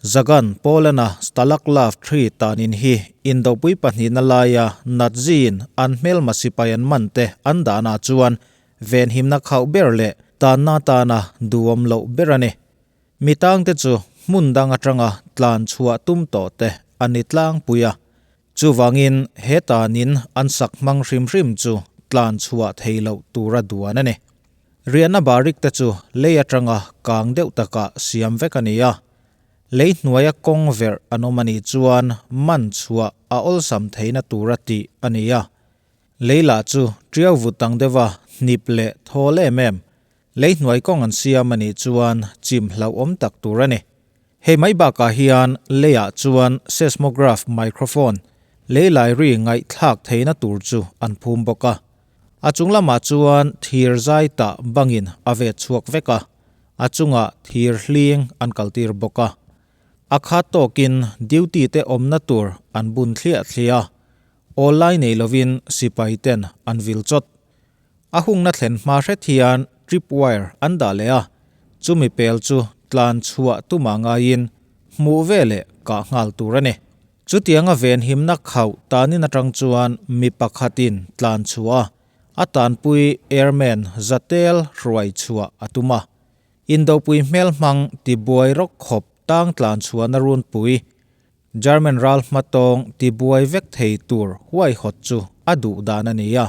Zagan, Poland-a Stalag Love Tree tanin hi indopui pahnihna laia Nazi-in an hmelma sipai an man te an dahna chuan venhimna khauh ber leh tanna atana duhawm loh ber a ni. Mi tangte chu hmun dang atanga tlan chhuah tum tawh te a ni tlangpui a. Chuvangin he tanin an sak hmang hrim hrim chu tlan chhuah thei loh tura duan a ni. Riahna barik te chu lei atanga kang deuh takah siam vek a ni a. Lei hnuaia kawng verh an awm a nih chuan man chhuah a awlsam theihna tura tih a ni a. Lei lah chu tiau vut ang deuha hnip leh thawl em em. Lei hnuai kawng an siam a nih chuan chim hlauhawm tak tur a ni. Hei mai bakah hian leiah chuan seismograph microphone, lei lairi ngaihthlak theihna tur chu an phum bawk a. A chung lamah chuan thir zai tah bangin a vet chhuak vek a, a chungah thir hling an kaltir bawk a. A khat tawkin duty te awmna tur an bun thliah thliah a, awl lai nei lovin sipai ten an vil chawt. A hungna thlen hma hret hian trip wire an dah leh a, chumi pel chu tlan chhuah tuma ngaiin hmuh veleh kah nghal tur a ni. Chutianga venhimna khauh tanin atang chuan mi pakhatin tlan chhuah a, a tanpui airman zatel hruai chhuah a tum a. Indopui hmelhmang tibuai rawk khawp tang tlan chhuahna runpui German ral hmatawng tibuai vek thei tur huaihawt chu a duh dan a ni a.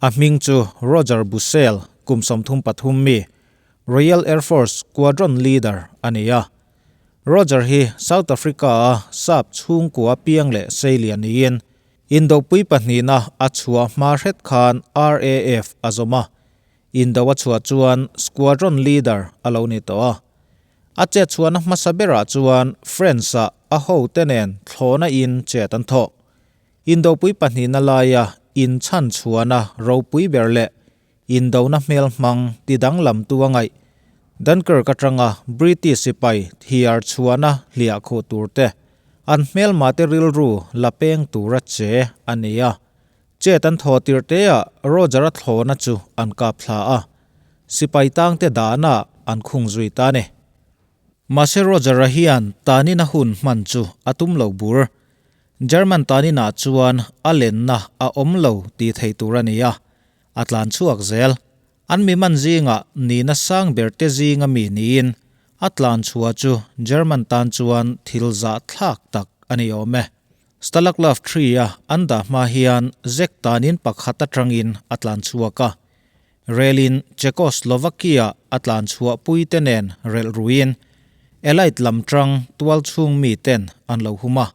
A hming chu Roger Bussell, kum 33 mi, Royal Air Force Squadron Leader a ni a. Roger hi South Africa-a sap chhungkua piang leh seilian niin Indopui pahnihna a chhuah hma hret khan RAF a zawm a. Indo a chhuah chuan Squadron Leader a lo ni tawh a. A chet chhuahna hmasa berah chuan French-ah a hote nen thlawhna in chet an thawh. Indopui pahnihna laia inchhan chhuahna ropui ber leh Indona hmel hmang ti danglamtu a ngaih. Dunkirk atanga British sipai thiar chhuahna hliah khuh tur te, an hmelmate rilru la peng tura che a ni a. Chet an thaw tirh teah Roger-a thlawhna chu an kap thla a, sipai tangte dahna an khung zui ta a ni. Mahse Roger-a hian tanin a hun hman chu a tum lo bur. German taninah chuan a lenna a awm lo tih theih tur a ni a, A tlan chhuak zel. An mi man zingah nihna sang ber te zinga mi niin a tlan chhuah chu German tan chuan thil zah thlak tak a ni awm e. Stalag Luft III-a an dah hma hian Zek tanin pakhat atangin a tlan chhuak a. Relin Czechoslovakia a tlan chhuah pui te nen relh ruiin Allied lam tang tual chhung mi ten an lo hum a.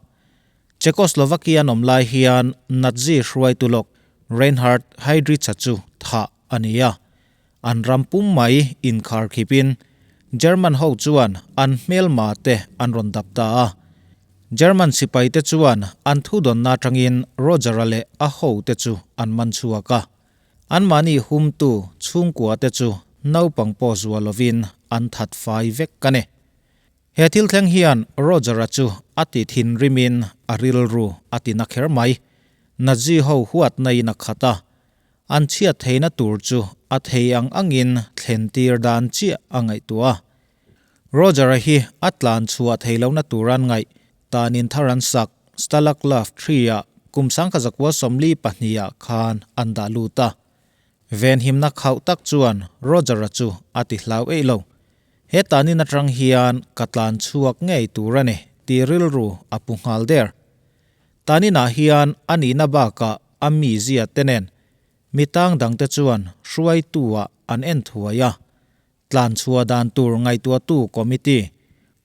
Czechoslovakia an awm lai hian Nazi hruaitu lawk Reinhard Heydrich-a chu thah a ni a. An ram pum mai inkhar khipin German ho chuan an hmelma te an rawn dap ta a. German sipai te chuan an thudawnna atangin Roger-a leh a ho te chu an man chhuak a. Anmahni humtu chhungkua te chu naupang pawh zual lovin an that fai vek a ni. He thil thleng hian Roger-a chu a ti thinrimin a rilru a ti na kher mai. Nazi ho huatna in a khat a, an chhiat theihna tur chu a thei ang angin thlen tir dan chiah a ngaihtuah a. Roger-a hi a tlan chhuah thei lohna tur an ngaih tanin thar an sak Stalag Luft III-ah kum 1942 ah khan an dah lut a. Venhimna khauh tak chuan Roger-a chu a ti hlau eih lo. He tanin atang hian ka tlan chhuak ngei tur a ni tih rilru a pu nghal der. Taninah hian a nihna bakah a mizia te nen mi tang dangte chuan hruaitu-ah an en thuai a. Tlan chhuah dan tur ngaihtuahtu committee,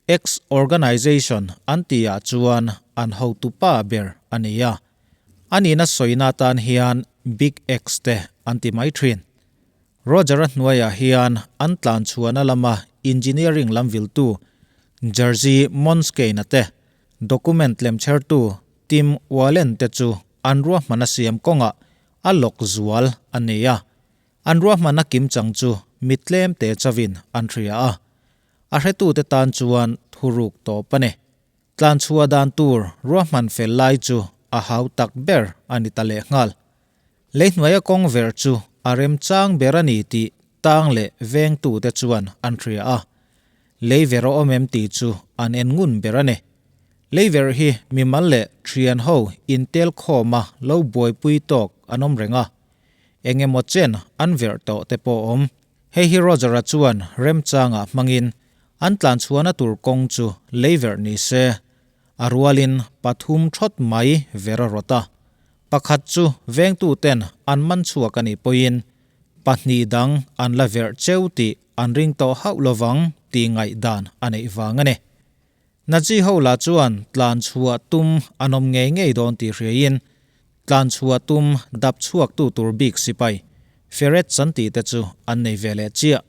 X-Organization an tihah chuan an hotupa ber a ni a. A nihna sawina atan hian Big X te an ti mai thin. Roger-a hnuaiah hian an tlan chhuahna lama engineering lam viltu Jerzy Monskane-a te, document lemchhertu Tim Wallen te chu an ruahmana siam kawngah a lawk zual a ni a. An ruahmana kimchang chu mi tlem te chauhin an hria a. A hretute tan chuan thuruk tawp a ni. Tlan chhuah dan tur ruahman fel lai chu a hau tak ber a ni ta lehnghal. Lei hnuaia kawng ver chu a remchang ber a ni tih tang leh vengtute chuan an hria a. Leiver a awm em tih chu an en ngun ber a ni. Leiver hi mimal leh thian ho intel khawma lo buaipui tawk an awm reng a, eng emaw chen an verh tawh te pawh awm. Hei hi Roger-a chuan remchangah hmangin an tlanchhuahna tur kawng chu leiverh ni se, a rualin pathum thawt mai ver a rawt a. Pakhat chu vengtuten an man chhuak a nih pawhin pahnih dang an la verh cheu tih an ring tawh hauh lovang tih ngaihdan a neih vang a ni. Nazi ho lah chuan tlan chhuah tum an awm ngei ngei dawn tih hriaiin tlan chhuah tum dap chhuaktu tur bik sipai Ferret an tih te chu an nei ve leh chiah.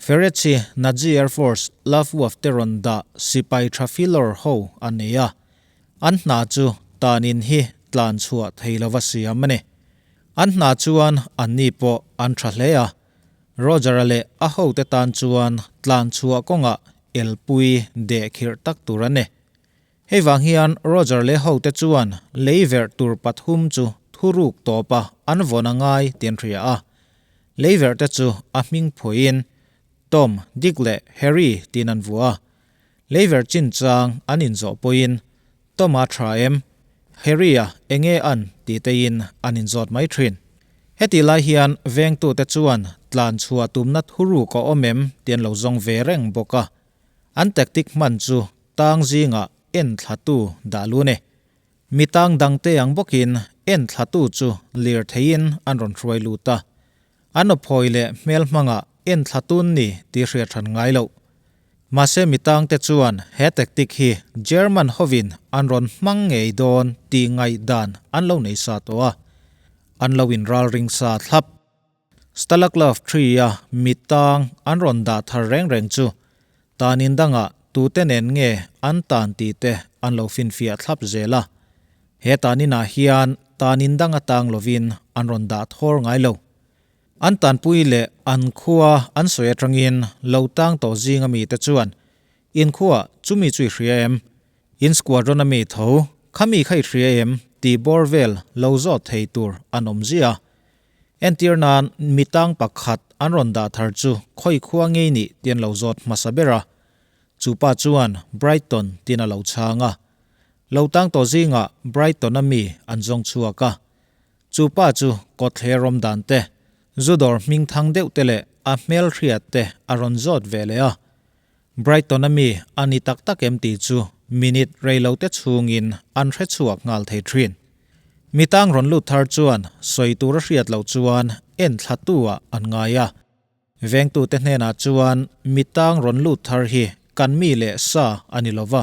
Ferret hi Nazi Air Force Luftwaffe te rawn dah sipai tha filawr ho an nei a, an hna chu tanin hi tlan chhuah thei lova siam a ni. An hna chuan anni pawh an tha hle a, Roger-a leh a hote tan chuan tlan chhuah kawngah elpui deh khirh tak tur a ni. Hei vang hian Roger leh hote chuan lei verh tur pathum chu thuruk tawpa an vawn a ngai tih an hria a. Lei verh te chu a hming phuaiin Tom, Dick leh Harry tiin an vuah a. Lei verh chinchang an inzawh pawhin Tom-a tha em? Harry-a enge an tih teiin an inzawt mai thin. Hetih lai hian vengtute chuan tlan chhuah tumna thuruk a awm em tih an lo zawng ve reng bawk a. An tactic hman chu tang zingah en thlatu dah lu ni. Mi tang dangte ang bawkin en thlatu chu lir theiin an rawn hruai lut a. An awphawi leh hmel hmangah en thlatun ni tih hriat hran ngai loh. Mahse mi tangte chuan he tactic hi German hovin an rawn hmang ngei dawn tih ngaihdan an lo nei sa tawh a, an lo inralring sa thlap. Stalaklov Tree-a mi tang an rawn dah thar reng reng chu tanin dangah tute nen nge an tan tih te an lo finfiah thlap zel a. He taninah hian tanin danga tang lovin an rawn dah thawr ngai lo. An tanpui leh an khua an sawi atangin lo tang tawh zinga mite chuan, In khua chumi chu i hria em? In squadron a mi tho, kha mi kha i hria em? tih bawr vel lo zawt thei tur an awm ziah a. Entir nan mi tang pakhat an rawn dah thar chu khawi khua ngei nih tih an lo zawt hmasa ber a. Chu pa chuan Brighton tiin a lo chhang a. Lo tang tawh zingah Brighton a mi an zawng chhuak a. Chu pa chu kawtthler rawm dan te, zu dawr hming thang deuh te leh a hmel hriat te a rawn zawt ve leh a. Brighton a mi a ni tak tak em tih chu minute rei lo te chhungin an hre chhuak nghal thei thin. Mi tang rawn lut thar chuan sawi tur a hriat loh chuan en thla tu ah an ngai a. Vengtute hnenah chuan mi tang rawn lut thar hi kan mi leh sa a ni lo va,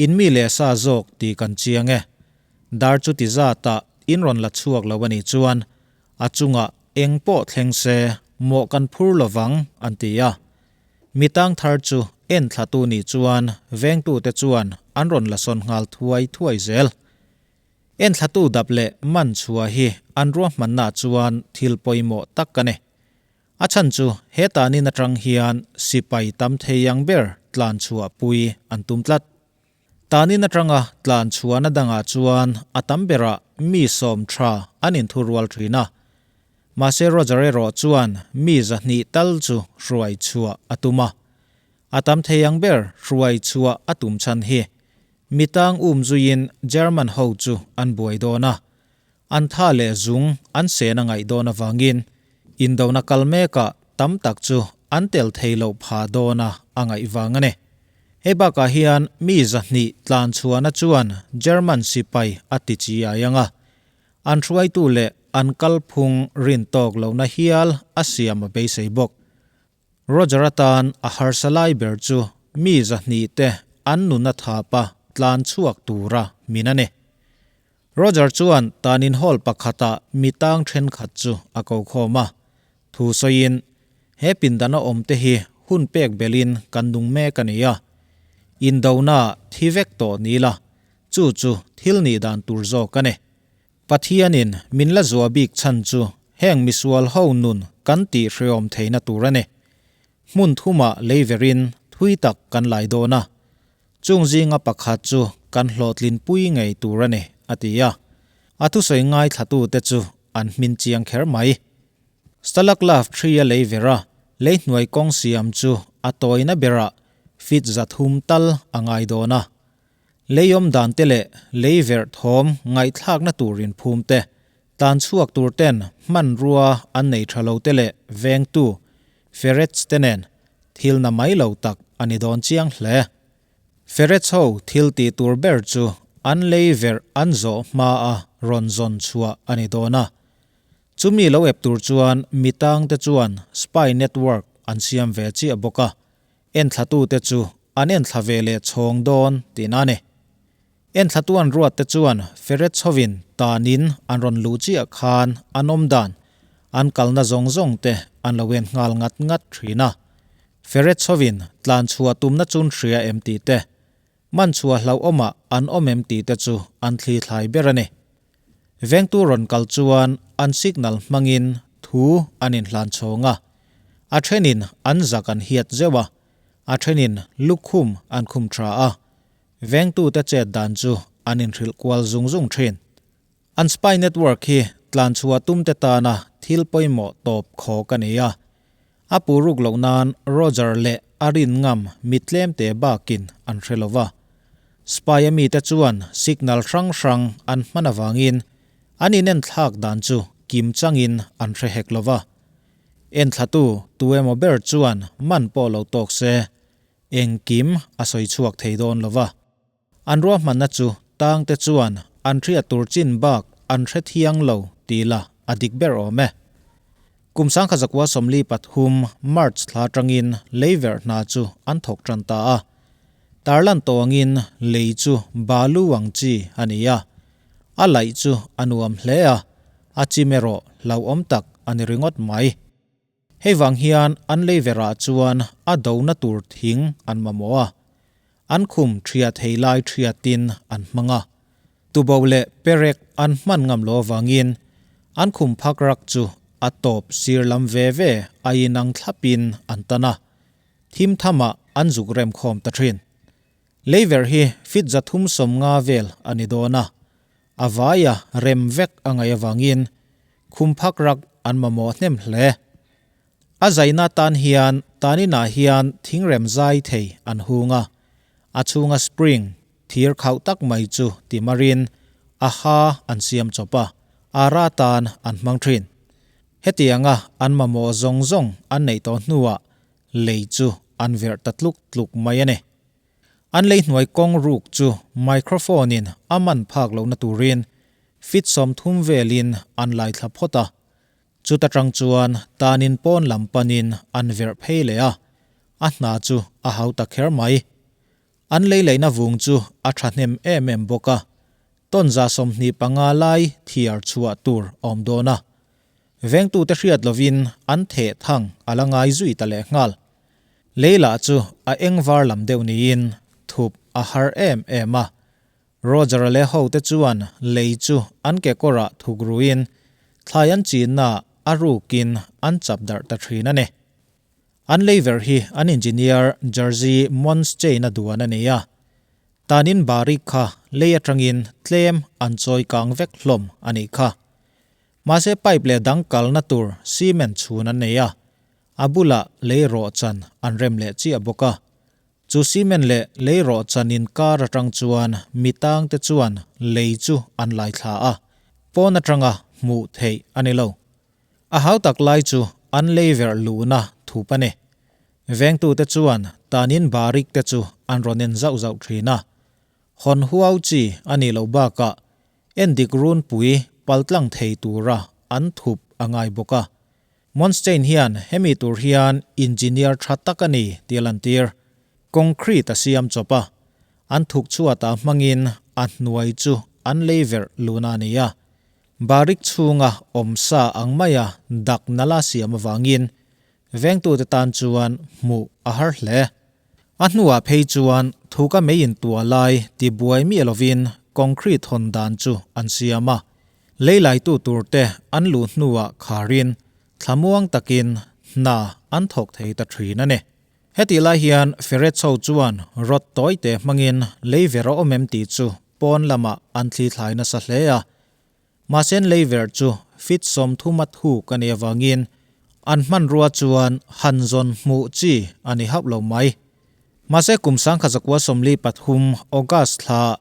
in mi leh sa zawk tih kan chiang e. Dar chu ti zatah in rawn la chhuak lo a nih chuan a chungah eng pawh thleng se mawh kan phur lo vang an ti a. Mi tang thar chu en thlatu nih chuan vengtute chuan an rawn la sawn nghal thuai thuai zel. Enthlatu dap leh man chhuah hi an ruahmannaah chuan thil pawimawh tak a ni. A chhan chu he tanin atang hian sipai tam thei ang ber tlan chhuah pui an tum tlat. Tanin atanga tlan chhuahna dangah chuan a tam berah mi sawm tha an inthurual thin a. Mahse Roger erawh chuan mi 200 tal chu hruai chhuah a tum a. A tam thei ang ber hruai chhuah a tum chhan hi Mi tang um zuiin German ho chu an buai dawn a, an tha leh zung an sen a ngaih dawn avangin indona kal mekah tam tak chu an tel thei loh pha dawn a a ngaih vang a ni. Hei bakah hian mi 200 tlan chhuahna chuan German sipai a ti chi ai ang a, an hruaitu leh an kalphung rin tawk lohna hial a siam a beisei bawk. Roger atan a harsa lai ber chu mi 200 te an nuna thapa tlan chhuak tura min a ni. Roger chuan tanin hall pakhata mi tang thenkhat chu a ko khawm a, thu sawiin, He pindana awm te hi hun pek belin kan nung mek a ni a, indona thi vek tawh ni la, chu chu thil nih dan tur zawk a ni. Pathianin min la zuah bik chhan chu heng misual ho nun kan tih hreawm theihna tur a ni. Hmun thumah lei verin thui tak kan lai dawn a, chung zinga pakhat chu kan hlawhtlin pui ngei tur a ni, a ti a. A thusawi ngaithlatute chu an hmin chiang kher mai. Stalaklaf thria lei vera lei hnuai kawng siam chu a tawina berah. Feet 300 tal a ngai dawn a. Lei awm dan te leh lei verh thawm ngaihthlakna tur inphum te, tan chhuak tur ten hmanrua an nei tha lo te leh vengtu, ferrets te nen thil na mai lo tak a ni dawn chiang hle. Ferrets ho thil tih tur ber chu an lei verh an zawh hma a rawn zawn chhuah a ni dawn a. Chumi lo ep tur chuan mitang te chuan spy network an siam ve chiah bawk a. Enthlatute chu an enthla ve leh chhawng dawn tihna a ni. Enthlatu an ruatte chuan ferret chhovin tanin an rawn luh chiah khan an awm dan, an kalna zawng zawng te an lo en nghal ngat ngat thin a. Ferret chhovin tlan chhuah tumna chun hria em tih te, man chhuah hlauhawmah an awm em tih te chu an thli thlai ber a ni. Vengtu rawn kal chuan an signal hmangin thu an inhlan chhawng a, a thenin an zak an hiat zeuh a, a thenin lukhum an khum tha a, vengtute chet dan chu an inhrilh kual zung zung thin. An spy network hi tlan chhuah tumte tana thil pawimawh tawp khawk a ni a, a pu ruk loh nan Roger leh a rin ngam mi tlemte bakin an hre lo va. Spy a mite chuan signal hrang hrang an hman avangin an inenthlak dan chu kim changin an hre hek lo va. Enthlatu tu emaw ber chuan man pawh lo tawk se, engkim a sawi chhuak thei dawn lo va. An ruahmanna chu tangte chuan an hriat tur chin bak an hre thiang lo tih la a dik ber awm e. Kum 1943 March thla atangin lei verh hna chu an thawk tan ta a. Tarlan tawh angin lei chu balu ang chi a ni a. A laih chu a nuam hle a, a chim erawh hlauhawm tak a ni ringawt mai. Hei vang hian an lei verah chuan a dona tur thing an mamawh a, an khum thiat thei lai thiatin an hmang a. Tubo leh perek an hman ngam lo avangin an khum phak rak chu a tawp sir lam ve ve a inang thlapin an tan a, thim thamah an zuk rem khawm ta thin. Lei verh hi feet 350 vel a ni dawn a, a vaia rem vek a ngaih avangin khum phak rak an mamawh hnem hle. A zaina tan hian taninah hian thingrem zai thei an hung a, a chhunga spring thir khauh tak mai chu timarin a ha an siam chawp a, ara tan an hmang thin. Hetianga an mamawh zawng zawng an neih tawh hnuah lei chu an verh ta tluk tluk mai a ni. An lei hnuai kawng ruk chu microphone in a man phak lohna turin feet 30 velin an lai thla phawt a. Chuta tang chuan tanin pawn lam panin an verh phei leh a, a hna chu a hau ta kher mai. An lei leihna vung chu a thahnem em em bawk a, tawn 25 lai thiar chhuah tur awm dawn a. Vengtute hriat lovin an theh thang a la ngai zui ta leh nghal. Lei lah chu a eng var lam deuh niin thup a har em em a. Roger-a leh hote chuan lei chu an kekawrah thuk ruin thlai an chinna a rukin an chap darh ta thin a ni. An lei verh hi an engineer Jerzy Monschein-a duan a ni a. Tanin barik kha lei atangin tlem an chawi kang vek hlawm a nih kha. Mahse pipe leh dang kalna tur cement chhun an nei a, a bulah lei rawh chan an rem leh chiah bawk a. Chu cement leh lei rawh chan inkar atang chuan mi tangte chuan lei chu an lai thla a, pawn atanga hmuh theih a ni lo. A hau tak lai chu an lei verh luhna thup a ni. Vengtute chuan tanin barik te chu an rawn en zauh zauh thin a. Hawn huau chi a nih loh bakah endik runpui paltlang thei tura an thup a ngai bawk a. Monstein hian hemi tur hian engineer tha tak a ni tih a lantir. Concrete a siam chawp a, an thuk chhuatah hmangin a hnuai chu an lei verh luna a ni a. Barik chhunga awm sa ang maia dak nala siam avangin vengtute tan chuan hmuh a har hle. A hnuah phei chuan thuka mei intua lai tibuai miah lovin concrete hawn dan chu an siam a. Lei laitu turte an luh hnuah kharin thlamuang takin hna an thawk thei ta thin a ni. Hetih lai hian ferret chho chuan rod tawite hmangin lei ver a awm em tih chu pawn lamah an thli thlai nasa hle a. Mahse lei verh chu feet 30 a thuk a nih avangin an hmanrua chuan han zawn hmuh chi a ni hauh lo mai. Mahse kum 1943 August thla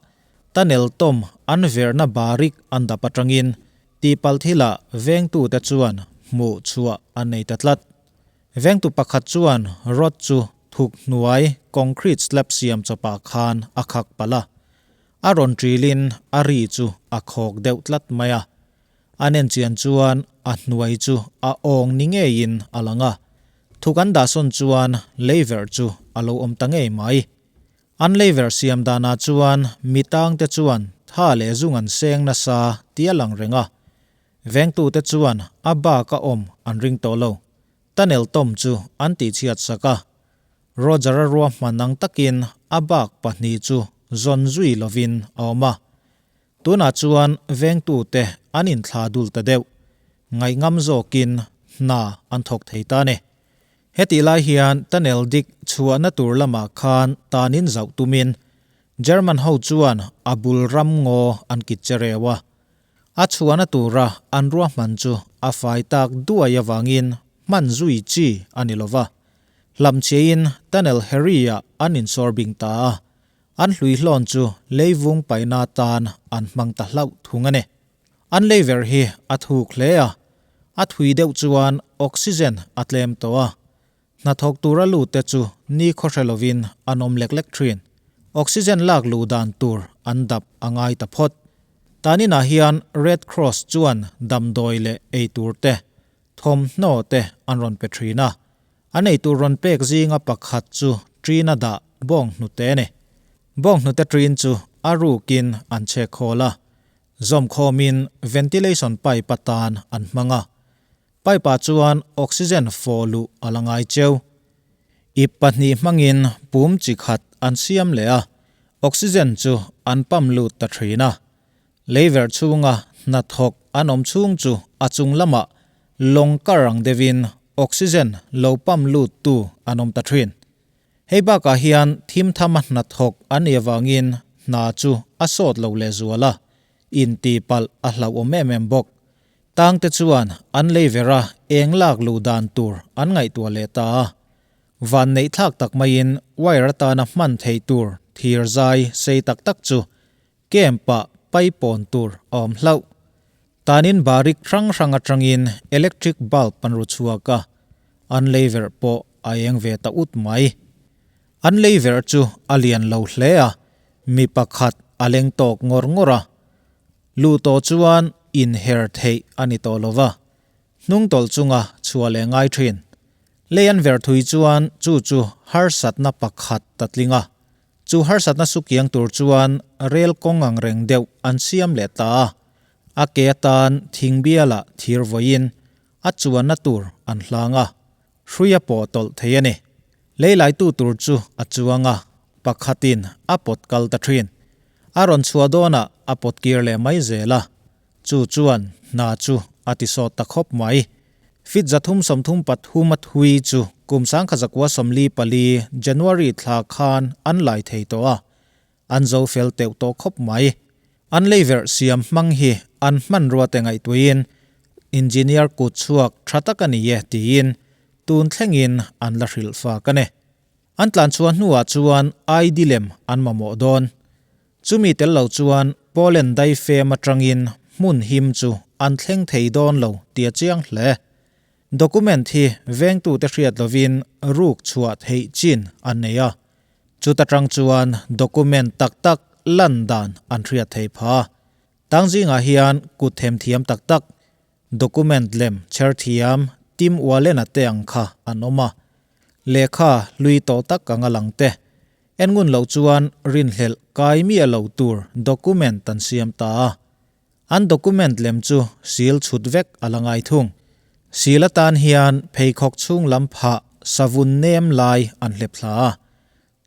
tunnel tawm an verhna barik an dap atangin tihpalh thilah vengtute chuan hmuh chhuah an nei ta tlat. Vengtu pakhat chuan rod chu thuk hnuai concrete slab siam chawpah khan a khak palh a, a rawn ṭilin a ri chu a khawk deuh tlat mai a. A nen chian chuan a hnuai chu a awng ni ngeiin a lang a, thuk an dahsawn chuan leiverh chu a lo awm ta ngei mai. An leiverh siam danah chuan mi tangte chuan tha leh zung an seng nasa tih a lang reng a, vengtute chuan a bak a awm an ring tawh lo. Tunnel tawm chu an tihchhiat sak a, Roger-a ruahman ang takin a bak pahnih chu zawn zui lovin a awm a. Tunah chuan vengtute an inthla dul ta deuh. Ngaihngam zawkin hna an thawk thei ta a ni. Hetih lai hian tunnel dik chhuahna tur lamah khan tanin zauh tumin German ho chuan a bul ram ngaw an kit che reu a. A chhuahna tura an ruahman chu a fai tak duai avangin hman zui chi a ni lova. Hlamchhiain tunnel Harry-ah an insawr bing ta a. An hluihlawn chu leivung paihna atan an hmang ta hlauh thung a ni. An leiver hi a thuk hle a, a thui deuh chuan oxygen a tlem tawh a, hnathawk tura lute chu ni khawhre lovin an awm lek lek thin. Oxygen lak luh dan tur an dap a ngai ta phawt. Taninah hian Red Cross chuan damdawi leh eitur te, thawmhnaw te an rawn pe thin a, An eitur rawn pek zinga pakhat chu ṭin a dah bawnghnute a ni. Bawnghnute ṭin chu a rukin an chhek khawl a, zawmkhawmin ventilation pipe atan an hmang a. Pipe ah chuan oxygen fawh luh a la ngai cheu. Ip pahnih hmangin pum chi khat an siam leh a, oxygen chu an pump lut ta ṭhin a. Leiverh chhunga hnathawk an awm chhung chu a chung lamah lawng kar ang deuhin oxygen lo pump lut tu an awm ta thin. Hei bakah hian thim thama hnathawk an nih avangin hna chu a sawt lo leh zual a, intihpalh a hlauhawm em em bawk. Tangte chuan an leiverh a eng lak luh dan tur an ngaihtuah leh ta a. Van neih thlak tak maiin wire atana hman theih tur thir zai sei tak tak chu Camp-ah paipawn tur a awm hlauh. Tanin barik hrang hrang atangin electric bulb an ru chhuak a, an leiverh pawh a eng ve ta ut mai. An leiverh chu a lian lo hle a, mi pakhat a leng tawk ngawr ngawr a. Luh tawh chuan inher theih a ni tawh lo va, Hnung tawlh chunga chhuah leh ngai thin. Lei an ver thui chuan chu chu harsatna pakhat ta tling a. Chu harsatna sukiang tur chuan rel kawng ang reng deuh an siam leh ta a. A ke atan thing bialah thir vawiin a chuanna tur an hlang a. Hrui a pawh tawlh thei a ni. Lei laitu tur chu a chuang a, pakhatin a pawt kal ta thin. A rawn chhuah dawnah a pawt kir leh mai zel a. Chu chuan hna chu a ti sawt ta khawp mai. Fit 333 a thui chu kum 1944 January thla khan an lai thei tawh a, an zo fel teuh tawh khawp mai. An leiverh siam hmang hi an hmanrua te ngaihtuahin engineer kut chhuak tha tak a ni e tiin tun thlengin an la hrilh fak a ni. An tlan chhuah hnuah chuan ID lem an mamawh dawn. Chumi tel lo chuan Poland daifem atangin hmun him chu an thleng thei dawn lo tih a chiang hle. Document hi vengtute hriat lovin ruk chhuah theih chin an nei a. Chuta tang chuan document tak tak lan dan an hriat thei pha. Tang zingah hian kut themthiam tak tak, document lem chher thiam Tim Wallen-a te ang kha an awm a. Lehkha hlui tawh tak anga lang te, en ngun loh chuan rinhlelh kai miah lo tur document an siam ta a. An document lem chu seal chhut vek a la ngai thung. Seal atan hian pheikhawk chhung lam phah savun nem lai an hlep thla a.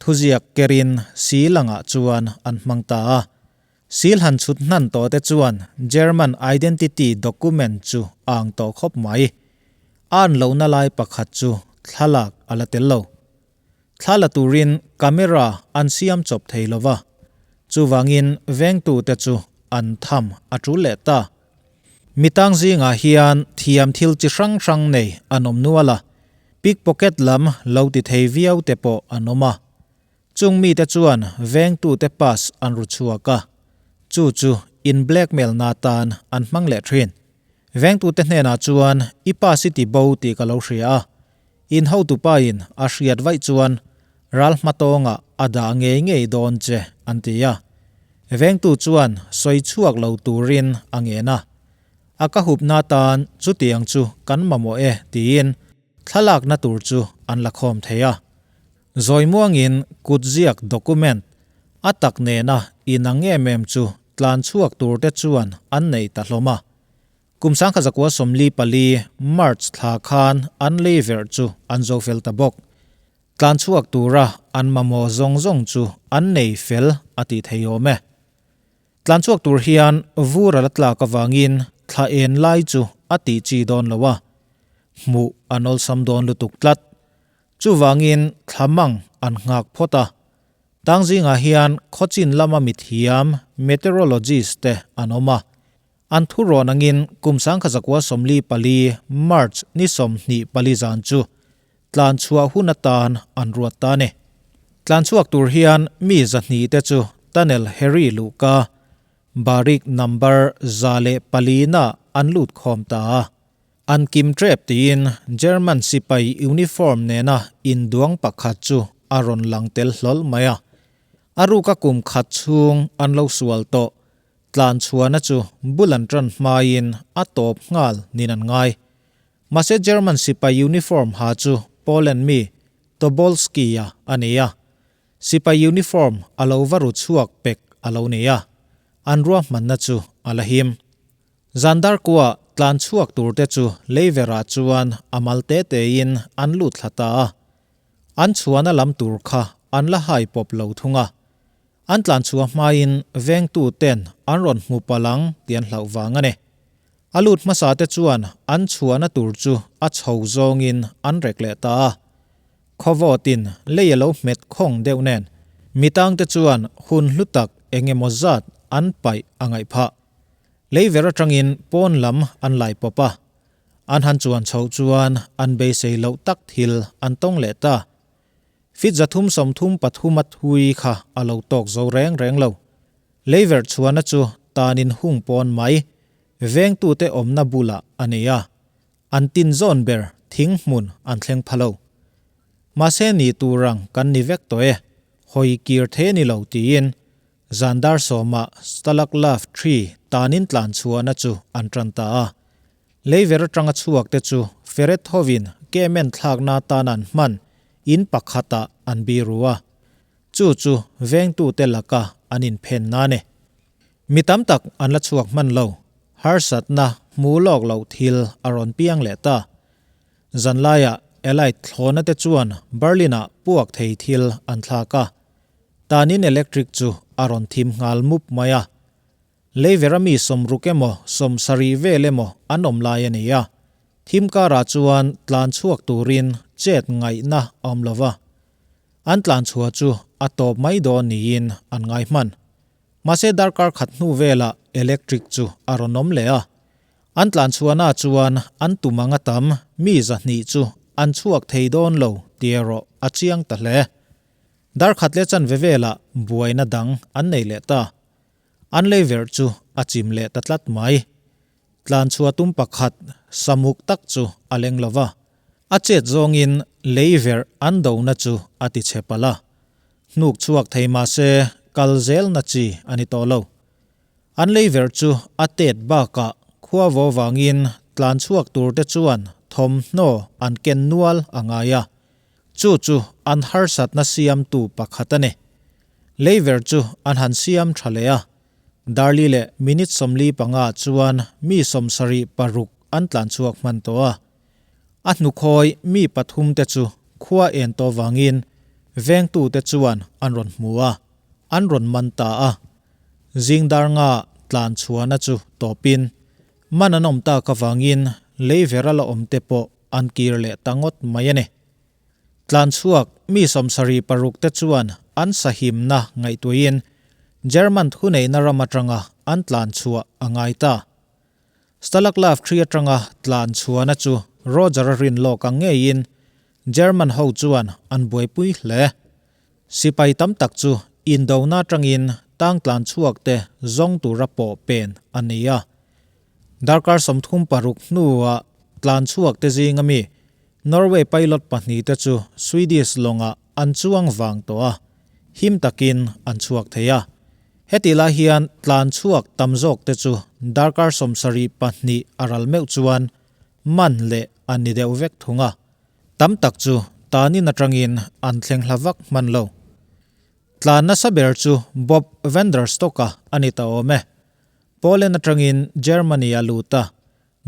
Thuziak kerin seal angah chuan an hmang ta a. Seal han chhut hnan tawh te chuan German identity document chu a ang tawh khawp mai. A an lohna lai pakhat chu thlalak a la tel lo. Thla la turin camera an siam chawp thei lo va, chuvangin vengtute chu an tham a tul leh ta. Mitang zingah hian thiam thil chi hrang hrang nei an awm nual a, pickpocket lam lo ti thei viau te pawh an awm a. Chung mite chuan vengtute pass an ru chhuak a, chu chu in blackmail na tan an hmang leh thin. Vengtute hnenah chuan i pass i ti bo tih ka lo hria a, in hotupa in a hriat vaih chuan ral hmatawngah a dah ngei ngei dawn che an ti a. Vengtu chuan sawi chhuak lo turin a ngen a. A ka hupna tan chutiang chu kan mamawh e tiin thlalakna tur chu an la khawm thei a. Zawi muangin kutziak document a tak nena inang em em chu tlan chhuak turte chuan an nei ta hlawm a. Kum 1944 March thla khan an lei verh chu an zo fel ta bawk. Tlan chhuak tura an mamawh zawng zawng chu an nei fel a tih thei awm e. Tlan chhuak tur hian vur a la tlak avangin thla en lai chu a tih chi dawn lo a, hmuh an awlsam dawn lutuk tlat. Chuvangin thla mang an nghak phawt a. Tang zingah hian khawchin lama mithiam, meteorologist, te an awm a. An thu rawn angin kum 1944 March ni 24 zan chu tlan chhuah hun atan an ruat ta a ni. Tlan chhuak tur hian mi 200 te chu tunnel Harry luhka Barik number 104 na an lut khawm ta a. An kim tep tiin German sipai uniform nena induang pakhat chu a rawn lang tel hlawl mai a. A ruka kum khat chhung an lo sual tawh. Tlan chhuahna chu bul an tan hmain a tawp nghal nin an ngai. Mahse German sipai uniform ha chu Poland mi Tobolski-a a ni a. Sipai uniform a lo va ru chhuak pek a lo ni a, an ruahmanna chu a la him. Zandar kua tlan chhuak turte chu leiverah chuan a mal te tein an lut thla ta a. An chhuahna lam tur kha an la hai pawp lo thung a. An tlan chhuah hmain vengtu ten an rawn hmu palh ang tih an hlauh vang a ni. A lut hmasa te chuan an chhuahna tur chu a chho zawngin an rek leh ta a. Khawvawtin lei a lo hmet khawng deuh nen mitangte chuan hun hlu tak eng emaw zat an paih a ngaih phah. Lei ver atangin pawn lam an lai pawp a. An han chuan chhoh chuan an beisei loh tak thil an tawng leh ta. Feet 333 a thui kha a lo tawk zo reng reng lo. Leiverh chhuahna chu tanin hung pawn mai, vengtute awmna bulah a ni a. An tin zawn ber thing hmun an thleng pha lo. Mahse ni tur ang kan ni vek tawh e, hawi kir thei a ni lo tiin zan dar sawmah Stalag Luft Tree tanin tlan chhuahna chu an tan ta a. Leiver atanga chhuak te chu feret hovin kemen thlakna atan an hman in pakhatah an biru a. Chu chu vengtute laka an inphen na ni. Mi tam tak an la chhuak hman lo, harsatna hmu lawk loh thil a rawn piang leh ta. Zanlaiah Allied thlawhna te chuan Berlin-ah puak thei thil an thlak a. Tanin electric chu a rawn thim nghal mup mai a. Leivera mi 60 emaw 70 vel emaw an awm lai a ni a, thim karah chuan tlan chhuak turin chet ngaihna a awm lo va. An tlan chhuah chu a tawp mai dawn niin an ngai hman. Mahse darkar khat hnu velah electric chu a rawn awm leh a. An tlan chhuahna chuan an tum anga tam mi 200 chu an chhuak thei dawn lo tih erawh a chiang ta hle. Dar khat leh chanve velah buaina dang an nei leh ta. An lei verh chu a chim leh ta tlat mai. Tlan chhuah tum pakhat samuk tak chu a leng lo va, a chet zawngin lei verh an dona chu a ti chhe palh a. Hnuk chhuak thei mah se kal zelna chi a ni tawh lo. An lei verh chu a tet bakah khua vaw vangin tlan chhuak turte chuan thawmhnaw an ken nual a ngai a. Chu chu an harsatna siamtu pakhat a ni. Leiver chu an han siam tha leh a, Darli leh minute 45 chuan mi 76 an tlan chhuak hman tawh a. A hnukhawi mi pathum te chu khua en tawh vangin vengtute chuan an rawn hmu a, an rawn man ta a. Zing dar nga tlan chhuahna chu tawpin man an awm tak avangin leiver a la awm te pawh an kir leh ta ngawt mai a ni. Tlan chhuak mi 76 te chuan an sahimna ngaihtuahin German thuneihna ram atanga an tlan chhuah a ngai ta. Stalag Luft 3 atanga tlan chhuahna chu Roger-a rin lawk ang ngeiin German ho chuan an buaipui hle. Sipai tam tak chu indona atangin tang tlan chhuak te zawng tura pawh pen a ni a. Darkar 36 hnuah tlan chhuak te zinga mi Norway pilot pahnihte chu Swedish lawngah an chuang vang tawh a, him takin an chhuak thei a. Heti lai hian tlan chhuak tam zawk te chu darkar 72 a ral meuh chuan man leh an ni deuh vek thung a. Tam tak chu tanin atangin an thleng hla vak hman lo. Tlan nasa ber chu Bob Vanderstock-a a ni ta awm e. Poland atangin Germany a lut a,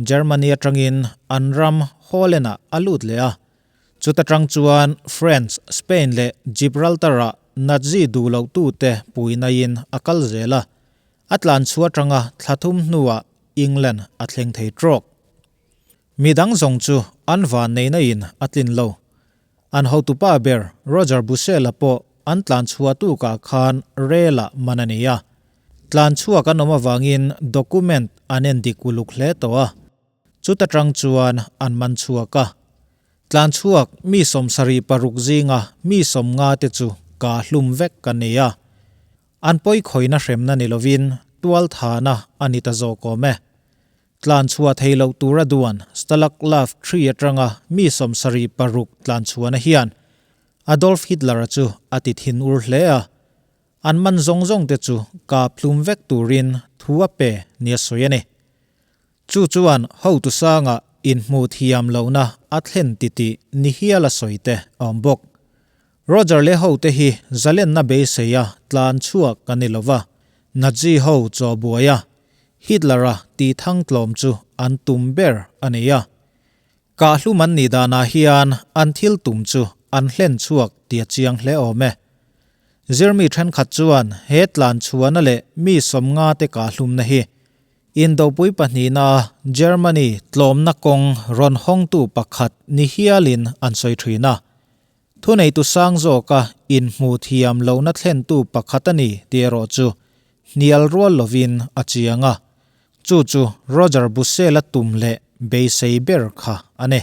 Germany atangin an ram Holland-ah a lut leh a. Chuta tang chuan France, Spain leh Gibraltar-ah Nazi duh lohtute puinaiin a kal zel a. A tlan chhuah atanga thla thum hnuah England a thleng thei trawk. Mi dang zawng chu an van neihna in a tlin lo. An hotupa ber Roger Bushell-a pawh an tlan chhuah tukah khan rel-ah man a ni a. Tlan chhuak an awm avangin document an en dik uluk hle tawh a. Chuta tang chuan an man chhuak a. Tlan chhuak mi 76 zinga mi 50 te chu ka hlum vek a ni a. An pawi khawihna hremna ni lovin tual thana a ni ta zawk awm e. Tlan chhuah thei loh tura duan Stalag Luft 3 atanga mi 76 tlan chhuahna hian Adolf Hitler-a chu a ti thin ur hle a. An man zawng zawng te chu kap hlum vek turin thu a pe nia sawi a ni. Chu chuan hotu sanga inhmuh thiam lohna a thlen titih ni hial a sawi te a awm bawk. Roger leh hote hi zalenna beiseia tlan chhuak a ni lova, Nazi ho chaw buaia Hitler-a tih thang tlawm chu an tum ber a ni a. Kah hlum an nih danah hian an thil tum chu an hlen chhuak tih a chiang hle awm e. Zirmi thenkhat chuan he tlan chhuahna leh mi 50 te kah hlumna hi Indopui pahnihna Germany tlawmna kawng rawn hawngtu pakhat ni hialin an sawi thin a. Thuneitu sang zawka inhmuh thiam lohna thlentu pakhat a ni tih erawh chu hnial rual lovin a chiang a. Chu chu Roger Bushell-a tum leh beisei ber kha a ni.